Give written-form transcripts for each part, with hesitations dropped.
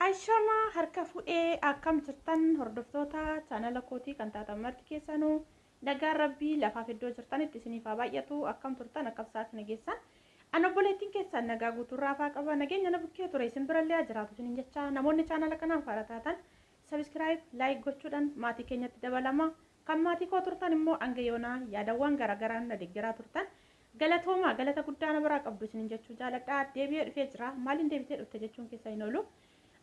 Ashamaa harka fuudhee akkam jirtan hordoftoota chaanala kootii kan taatan marti keessanuu nagaan rabbii lafaaf iddoo jirtanitti isiniif haa baay'atu. Akkam turtan, akkam sa'a kana geessan? An obboleettiin keessan nagaa guutuurraa afaa qaba. Nageenya na bukkee ture isin birallee haa jiraatu isiniin jecha, namoonni chaanala kanaan faara taatan subscribe, like gochuudhaan maatii keenyatti dabalama. Kan maatii koo turtan immoo hanga yoonaa yaadawwan garaagaraan na deeggaraa turtan galatoomaa, galata guddaa na biraa qabdu isiniin jechuu jaaladha. Deebi'ee dhufee jira. Maaliin deebitee dhufte jechuun keessa hin oolu.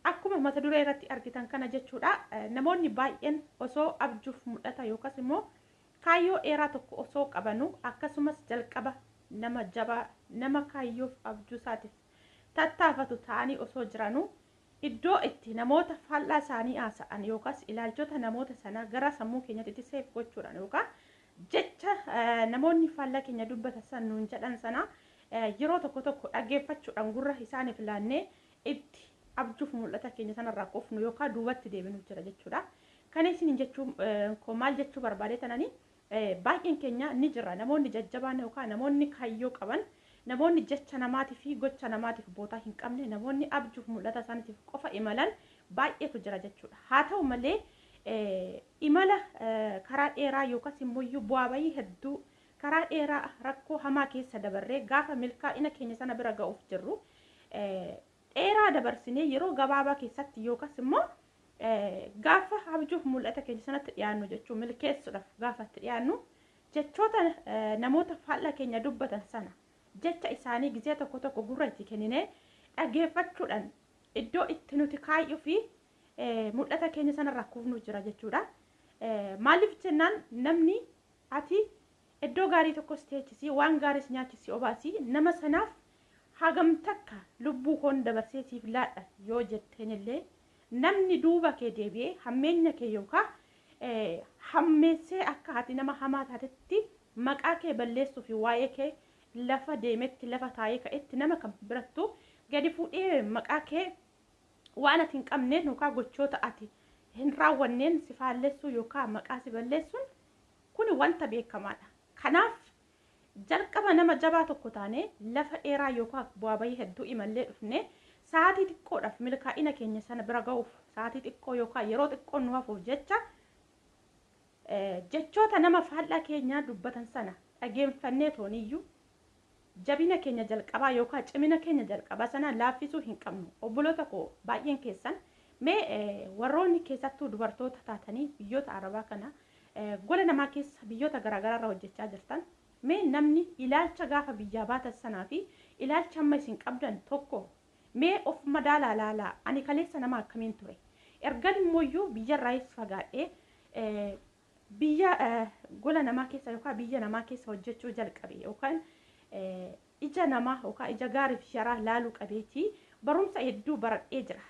Akkuma mata duree irratti argitan kana jechuudha. Namoonni baay'een osoo abjuuf mul'ata yookaas immoo kaayyoo dheeraa tokko osoo qabanu, akkasumas jalqaba nama jabaa, nama kaayyoof abjuu isaatiif tattaafatu ta'anii osoo jiranuu, iddoo itti namoota faallaa isaanii haasa'an yookaas ilaalchota namoota sanaa gara sammuu keenyatti seef gochuudhaan yookaan jecha namoonni faallaa keenya dubbatan san nuun jedhan sana yeroo tokko tokko dhaggeeffachuudhaan gurra isaaniif laannee itti abjuuf mul'ata keenya sanarraa kufnu yookaan duubatti deebinu jira jechuudha. Kana isin jechuun koo maal jechuu barbaade tananii, baay'een keenya ni jira, namoonni jajjabaan yookaan namoonni kaayyoo qaban, namoonni jecha namaatii fi gocha namaatiif bootaa hin qabne, namoonni abjuuf mul'ata isaaniitiif qofa imalan baay'eetu jira jechuudha. Haa ta'u malee, imala karaa dheeraa yookaas immoo bu'aa bayii hedduu karaa dheeraa rakkoo hamaa keessa dabarree gaafa milkaa'ina keenya sana bira ga'uuf jirru dheeraa dabarsinee yeroo gabaabaa keessatti yookaas immoo gaafa abjuuf mul'ata keenya sanatti dhiyaannu jechuun milkeessuudhaaf gaafa itti dhiyaannu, jechoota namoota faallaa keenya dubbatan sana, jecha isaanii gizee tokko tokko gurra itti kenninee dhaggeeffachuudhaan iddoo itti nuti kaayyuu fi mul'ata keenya sanarraa kufnu jira jechuudha. Maaliif jennaan, namni ati iddoo gaarii tokkos teechisii, waan gaariis nyaachisii obaasii, nama sanaaf hagam takka lubbuu koon dabarsee siif laadha yoo jetteen illee, namni duuba kee deebi'ee hammeenya kee yookaan hammeessee akka ati nama hamaa taatetti maqaa kee balleessuu fi waa'ee kee lafa deemetti, lafa taa'ee ka'etti, nama kan birattu gadi fuudhee maqaa kee waan ati hin qabneen yookaan gochoota ati hin raawwanneen si faallessuu yookaan maqaa si balleessuun kuni wanta beekamaadha. Kanaaf jalqaba nama jabaa tokko taanee lafa dheeraa yookaan bu'aa bayii hedduu imallee dhufnee sa'aatii xiqqoodhaaf milkaa'ina keenya sana bira ga'uuf, sa'aatii xiqqoo yookaan yeroo xiqqoo nu hafuuf jecha, jechoota nama faallaa keenyaa dubbatan sana dhageeffannee tooniyyuu jabina keenya jalqabaa yookaan cimina keenya jalqabaa sana laaffisuu hin qabnu. Obboloota koo baay'een keessan, mee warroonni keessattuu dubartoota taatanii biyyoota Arabaa kana gola namaa keessa biyyoota garaagaraa irra hojjechaa jirtan, mee namni ilaalcha gaafa biyyaa baatan sanaa fi ilaalcha amma isin qabdan tokko mee of madaalaa laalaa. Ani kaleessa nama akkamiin ture? Ergan immoo biyyarraayis fagaadhee biyya gola namaa keessa yookaan biyya namaa keessa hojjechuu jalqabe yookaan ija namaa yookaan ija gaarii fi sharaa laaluu qabeetii barumsa hedduu baradhee jira.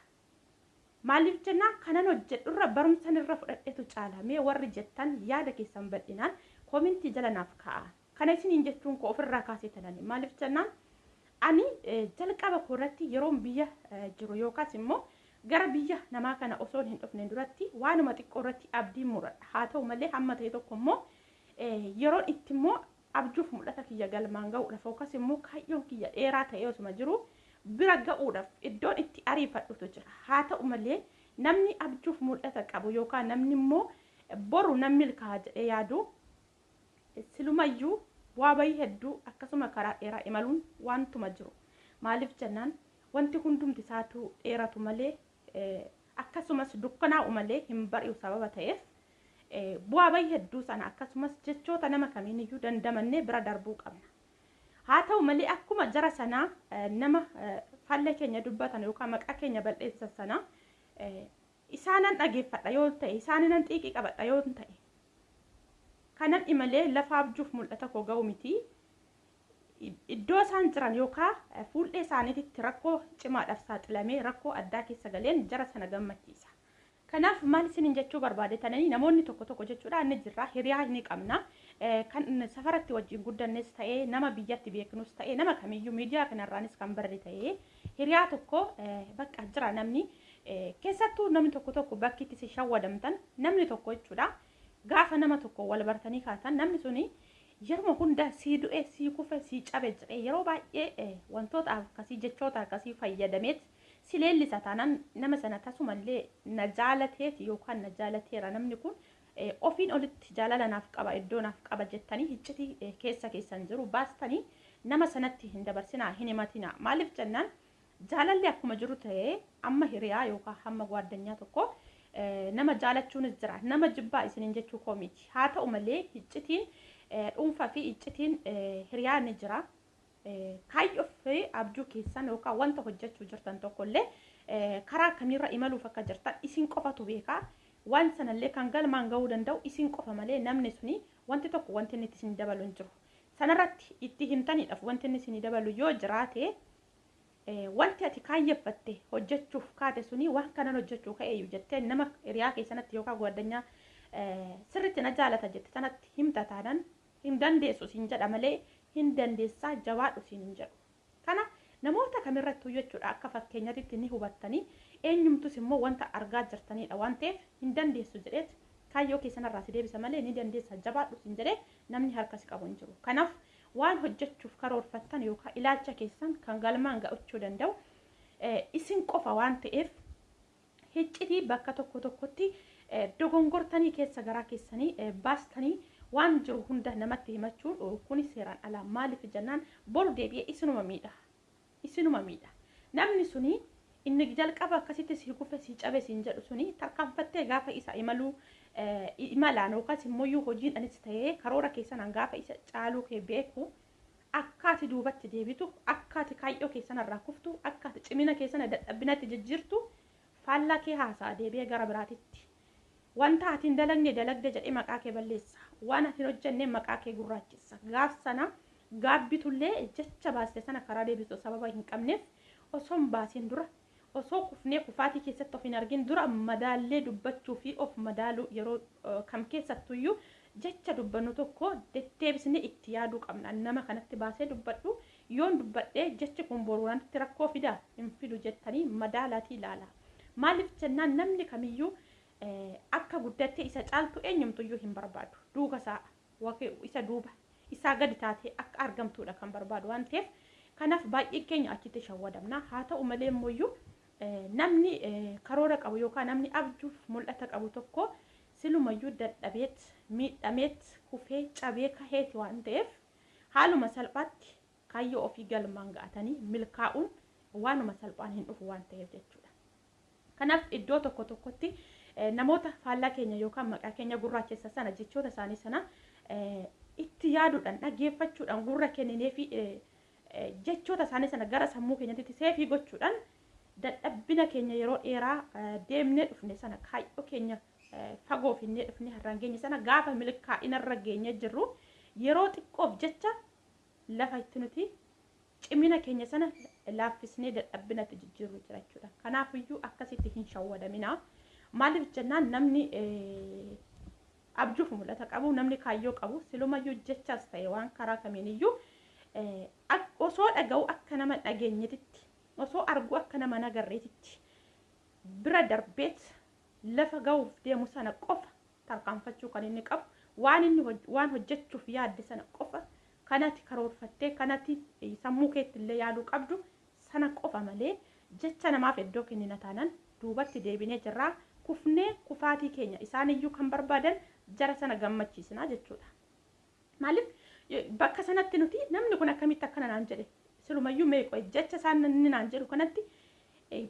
Maaliif jennaan, kanan hojjedhurra barumsan irra fudhadhetu caala. Mee warri jettan yaada keessan bal'inaan koomentii jala naaf kaa'a. Kana isiniin jechuun koo ofirraa kaasee tanani. Maaliif jennaan, ani jalqaba koorratti yeroon biyya jiru yookaas immoo gara biyya namaa kana osoo hin dhufne duratti waanuma xiqqoo irratti abdii muradha. Haa ta'u malee, hamma ta'e tokko immoo yeroon itti immoo abjuuf mul'ata kiyya galmaan ga'uudhaaf yookaas immoo kaayyoon kiyya dheeraa ta'ee osuma jiru bira ga'uudhaaf iddoon itti ariifadhutu jira. Haa ta'u malee, namni abjuuf mul'ata qabu yookaan namni immoo boru nan milkaa'a jedhee yaadu silumayyuu bu'aa bayii hedduu akkasuma karaa dheeraa imaluun wantuma jiru. Maaliif jennaan, wanti hundumti isaatu dheeratu malee, akkasumas dukkanaa'u malee hin bari'u sababa ta'eef, bu'aa bayii hedduu sana akkasumas jechoota nama kamiiniyyuu dandamannee bira darbuu qabna. Haa ta'u malee, akkuma jara sanaa nama faalla keenya dubbatan yookaan maqaa keenya balleessan sana isaanan dhageeffadha yoo ta'e, isaanan xiiqii qabadha yoo ta'e, kanan imalee lafa abjuuf mul'ata koo ga'u miti. Iddoo isaan jiran yookaan fuullee isaaniitti rakkoo cimaadhaaf saaxilamee rakkoo addaa keessa galeen jara sana gammachiisa. Kanaaf maal isiniin jechuu barbaade tananii, namoonni tokko tokko jechuudha inni jirra, hiriyaa ni qabna, kan safaratti wajjin guddannes ta'ee, nama biyyatti beeknus ta'ee, nama kamiyyuu miidiyaa kanarraanis kan barre ta'ee, hiriyaa tokko bakka jira. Namni keessattuu namni tokko tokko bakki itti si shawwadamtan, namni tokko jechuudha, gaafa nama tokko wal bartanii kaatan, namni suni yeroo hunda sii du'e, sii kufe, sii cabe jedhee yeroo baay'ee wantoota akkasii, jechoota akkasii fayyadameet Si leellisa taanaan nama sana tasumallee na jaalateeti yookaan na jaalateera, namni kun ofiin olitti jaalala naaf qaba, iddoo naaf qaba jettanii iccitii keessa keessan jiru baastanii nama sanatti hin dabarsinaa, hin himatinaa. Maaliif jennaan, jaalalli akkuma jiru ta'ee amma hiriyaa yookaan hamma gwaaddanyaa tokko nama jaalachuunis jira. Nama jibbaa isiniin jechuu koo miti. Haa ta'u malee iccitiin dhuunfaa fi iccitiin hiriyaa ni jira. Kaayyoo fi abjuu keessan yookaan wanta hojjechuu jirtan tokkollee karaa kamiirra imaluuf akka jirtan isin qofatu beekaa. Waan sanallee kan galmaan gahuu danda'u isin qofa malee namni suni wanti tokko wanti inni isin dabalu hin jiru. Sanarratti itti himtaniidhaaf wanti inni isin dabalu yoo jiraate, wanti ati kaayyeffatte hojjechuuf kaate suni waan kanan hojjechuu ka'eeyyu jettee nama hiriyaa keessanatti yookaan gwaaddanyaa sirriitti na jaalata jette sanatti himta taanaan, hin dandeessu siin jedha malee hin dandeessaa, jabaadhu siin hin jedhu. Kana namoota kamirrattuu jechuudha akka fakkeenyatti ni hubattanii, eenyumtus immoo wanta argaa jirtanidha waan ta'eef, hin dandeessu jedheet kaayyoo keessanirraa si deebisa malee ni dandeessa, jabaadhu siin jedhee namni harka si qabu hin jiru. Kanaaf waan hojjechuuf karoorfattan yookaan ilaalcha keessan kan galmaan ga'achuu danda'u isin qofa waan ta'eef, iccitii bakka tokko tokkotti dogongortanii keessa garaa keessanii baastanii waan jiru hunda namatti himachuun kuni seeraan alaa. Maaliif jennaan, boru deebi'ee isinuma miidha. Isinuma miidha. Namni suni inni jalqaba akkasitti si kufe, si cabe siin jedhu suni tarkaanfattee gaafa isa imaluu imalaan yookaas immoo hojiidhaanis ta'ee karoora keessanaan gaafa isa caaluu kee beeku, akka ati duubatti deebitu, akka ati kaayyoo keessanarraa kuftu, akka ati cimina keessana dadhabinatti jijjiirtu faallaa kee haasa'a deebi'ee gara biraatitti. Wanta ati hin dalagne dalagde jedhee maqaa kee balleessa. Waan ati hin hojjenne maqaa kee gurraachisa. Gaaf sana gaabbitullee jecha baaste sana karaa deebisu sababa hin qabneef, osoo hin baasin dura, osoo kufnee kufaatii keessatti of hin argin dura madaallee dubbachuu fi of madaaluu, yeroo kam keessattuyyuu jecha dubbannu tokko deddeebisnee itti yaaduu qabna. Nama kanatti baasee dubbadhu, yoon dubbadhee jechi kun boruu natti rakkoo fidaa hin fidu jettanii madaalaatii ilaala. Maaliif jennaan, namni kamiyyuu akka guddattee isa caaltu eenyumtuyyuu hin barbaadu. Duuka isaa, isa duuba isaa gadi taatee akka argamtuudha kan barbaadu waan ta'eef, kanaaf baay'ee keenya achitti shawwadamna. Haa ta'u malee immoo namni karoora qabu yookaan namni abjuuf mul'ata qabu tokko silumayyuu dadhabeet, miidhameet, kufee, cabee kaheeti waan ta'eef, haaluma salphaatti kaayyoo ofii galmaan ga'atanii milkaa'uun waanuma salphaan hin dhufu waan ta'eef jechuudha. Kanaaf iddoo tokko tokkotti namoota faallaa keenya yookaan maqaa keenya gurraachessa sana jechoota isaanii sana itti yaaduudhaan, dhaggeeffachuudhaan, gurra kenninee fi jechoota isaanii sana gara sammuu keenyatti seefii gochuudhaan dadhabbina keenya yeroo dheeraa deemnee dhufne sana, kaayyoo keenya fagoo finnee dhufne har'aan geenye sana, gaafa milkaa'inarra geenye jirru yeroo xiqqoof jecha lafa itti nuti cimina keenya sana laaffisnee dadhabbinatti jijjiirru jira jechuudha. Kanaafiyyuu akkasitti hin shawwadaminaa. Maaliif jennaan, namni abjuuf mul'ata qabu, namni kaayyoo qabu silumayyuu jechas ta'e waan karaa kamiiniyyuu osoo dhaga'u akka nama dhageenyetitti, osoo argu akka nama nagarreetitti bira darbeet lafa ga'uuf deemu sana qofa tarkaanfachuu kan inni qabu, waan inni waan hojjechuuf yaadde sana qofa, kanatti karoorfattee kanatti sammuu keetti illee yaaduu qabdu sana qofa malee, jecha namaaf iddoo kennina taanaan duubatti deebinee jirraa, kufnee kufaatii keenya isaaniyyuu kan barbaadan jara sana gammachiisnaa jechuudha. Maaliif bakka sanatti nuti namni kun akkamitti akkana naan jedhe, silumayyuu mee jecha isaan inni naan jedhu kanatti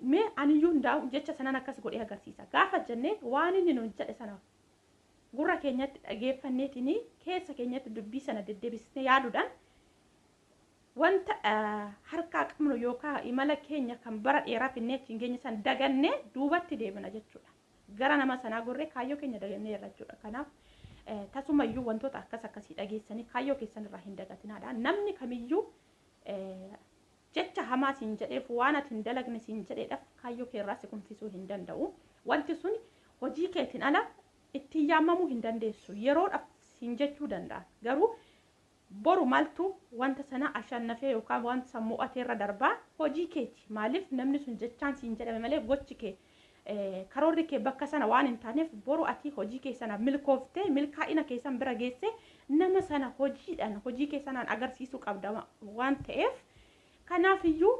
mee aniyyuu hundaa'u jecha sanaan akkas godhee agarsiisa. Gaafa jennee waan inni nuun jedhe sana gurra keenyatti dhageeffanneetiin keessa keenyatti dubbii sana deddeebisnee yaaduudhaan, wanta harkaa qabnu yookaan imala keenya kan bara dheeraa finnee achiin geenye sana dagannee duubatti deebina jechuudha. Gara nama sanaa gorree kaayyoo keenya dagannee irra jechuudha. Kanaaf tasumayyuu wantoota akkas akkasii dhageessanii kaayyoo keessan irraa hin dagatinaadha. Namni kamiyyuu jecha hamaa siin jedheef, waan ati hin dalagne siin jedheedhaaf kaayyoo kee irraa si kunfisuu hin danda'u. Wanti sun hojii keetiin ala ittiin yaamamuu hin dandeessu. Yeroodhaaf siin jechuu danda'a. Garuu boru maaltu wanta sana ashannafee yookaan wanta sammuu ateerra darbaa hojii keeti. Maaliif namni sun jechaan siin jedhame malee gochi kee, karoorri kee bakka sana waan hin taaneef, boru ati hojii kee sana milkooftee milkaa'ina keessan bira geesse nama sana hojiidhaan, hojii kee sanaan agarsiisuu qabda waan ta'eef, kanaafiyyuu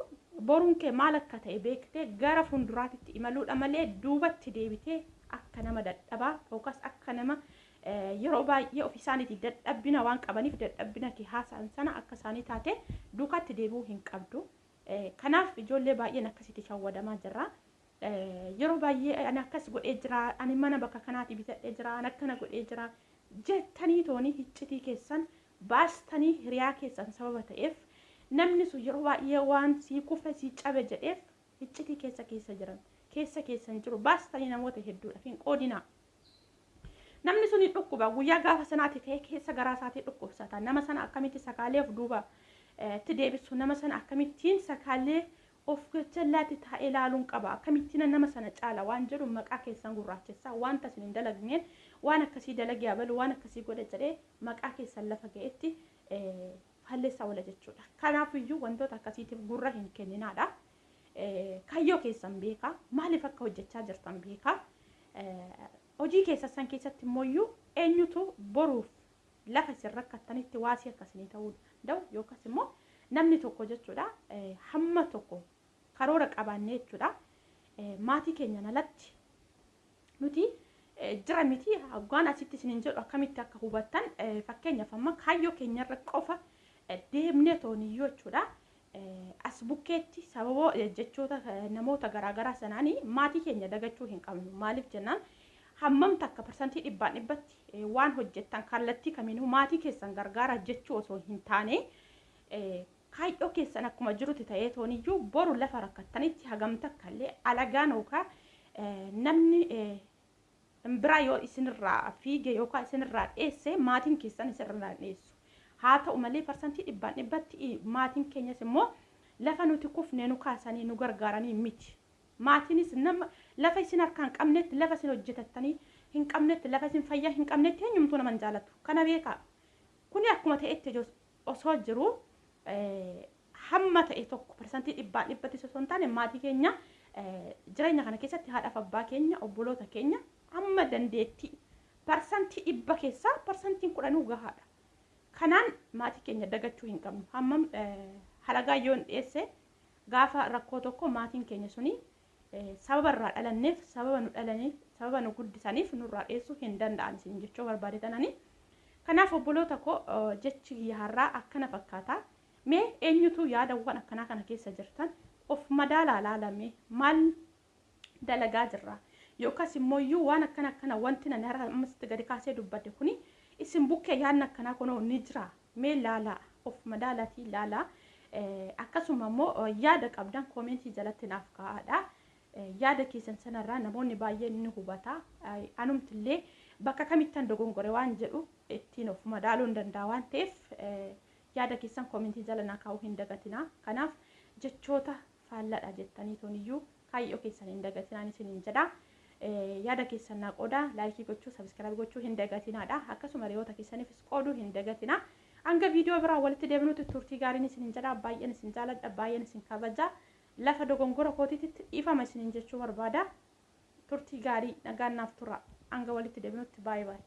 Boruun kee maal akka ta'e beektee gara fuulduraatitti imaluudha malee duubatti deebitee akka nama dadhabaa yookaas akka nama yeroo baay'ee ofii isaaniitii dadhabbina waan qabaniif dadhabbina kee haasa'an sana akka isaanii taate duukaatti deebi'uu hin qabdu. Kanaaf ijoollee baay'een akkasitti shawwadamaa jirra. Yeroo baay'ee ani akkas godhee jira, ani mana bakka kanaati bitadhee jira, ani akkana godhee jira jettanii toonii hiccitii keessan baastanii hiriyaa keessan sababa ta'eef namni sun yeroo baay'ee waan sii kufe sii cabe jedheef hiccitii keessa keessa jiran keessa keessan jiru baastanii namoota hedduudhaaf hin qoodinaa. Namni sun hin dhukkuba, guyyaa gaafa sanaati ka'ee keessa garaa isaatii dhukkubsata. Nama sana akkamitti sakaalee of duuba itti deebisu, nama sana akkamittiin sakaalee of jallaatti taa'ee ilaaluun qaba, akkamittiin nama sana caala waan jedhu maqaa keessan gurraachessaa wanta isin hin dalagneen waan akkasii dalagee abalu waan akkasii godhe jedhee maqaa keessan lafa ga'etti falleessaa oola jechuudha. Kanaafiyyuu wantoota akkasiitiif gurra hin kenninaadha. Kaayyoo keessan beekaa, maaliif akka hojjechaa jirtan beekaa. Hojii keessan san keessatti immoo eenyutu boruuf lafa isin rakkattanitti waasii akkasinii ta'uu danda'u yookaas immoo namni tokko jechuudha hamma tokko karoora qabaannee jechuudha maatii keenyan alatti nuti jira miti. Hoggaan asitti isiniin jedhu akkamitti akka hubattan, fakkeenyaaf amma kaayyoo keenyarra qofa deemnee tooniyyuu jechuudha. As bukkeetti sababa jechoota namoota garaagaraa sanaanii maatii keenya dagachuu hin qabnu. Maaliif jennaan, hammam takka parsantii dhibbaan dhibbatti waan hojjettan kallattii kamiinuu maatii keessan gargaara jechuu osoo hin taane, kaayyoo keessan akkuma jirutti ta'ee tooniyyuu boru lafa rakkattanitti hagam takka illee alagaan yookaan namni biraa yoo isinirraa fiige yookaan isinirraa dheesse maatiin keessan isinirraa dheessu. Haa ta'u malee parsantii dhibbaan dhibbatti maatiin keenyas immoo lafa nuti kufnee nu kaasanii nu gargaaranii miti. Maatiinis nama lafa isin harkaa hin qabnetti, lafa isin hojjetattanii hin qabnetti, lafa isin fayyaa hin qabnetti eenyumtuu nama hin jaalatu. Kana beekaa. Kuni akkuma ta'etti osoo jiru hamma ta'e tokko parsantii dhibbaan dhibbatti osoo hin taane maatii keenya jireenya kana keessatti haadhaaf abbaa keenya, obboloota keenya hamma dandeettii parsantii 100 keessaa parsantiin 10 gahaadha. Kanaan maatii keenya dagachuu hin qabnu. Hammam halagaa yoo hin dhiyeesse gaafa rakkoo tokko maatiin keenya suni sababa irraa dhalanneef, sababa nu dhalaniif, sababa nu guddisaniif nurraa dhiyeessuu hin danda'an isin jechuu barbaade tanani. Kanaaf obboloota koo, jechi kiyya har'aa akkana fakkaata. Mee eenyutu yaadawwan akkanaa kana keessa jirtan of madaalaa laalame, maal dalagaa jirra? Yookaas immoo iyyuu waan akkana akkana wanti nani har'a ammasitti gadi kaasee dubbadde kuni isin bukkee yaadni akkanaa kunoo ni jira. Mee laalaa, of madaalaatii laalaa. Akkasuma immoo yaada qabdan koomentii jalatti naaf kaa'aadha. Yaada keessan sanarraa namoonni baay'een ni hubata. Anumtillee bakka kamittan dogongore waan jedhu ittiin of madaaluu hin danda'a waan ta'eef yaada keessan koomentii jala naa kaa'uu hin dagatinaa. Kanaaf jechoota faalladha jettanii toniyyuu kaayyoo keessan hin dagatinaan isiniin jedha. Yaada keessan naa qoodaa, laayikii gochuu, subscribe gochuu hin dagatinaadha. Akkasuma hiriyoota keessaniifis qooduu hin dagatinaa. Hanga viidiyoo biraa walitti deebinutti turtii gaariin isiniin jedha. Baay'een isin jaaladha, baay'een isin kabaja. Lafa dogongora kootiitti dhiifama isiniin jechuu barbaada. Turtii gaarii, nagaan naaf tura. Hanga walitti deebinutti baay'ee baay'ee.